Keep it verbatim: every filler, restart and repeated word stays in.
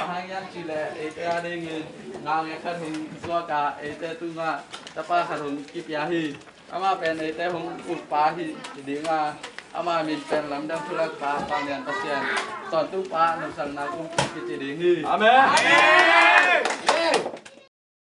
Ahang hiam cih leh eite a dingin naungek khat hong suak a, eite tungah tapa khat hong kipia hi. Amah pen eite hong ukpa hi ding a, ama min pen Lamdang Thulakpa Pau Lian Pasian, tawntung pa, nopsakna kumpi kici ding hi. Amen.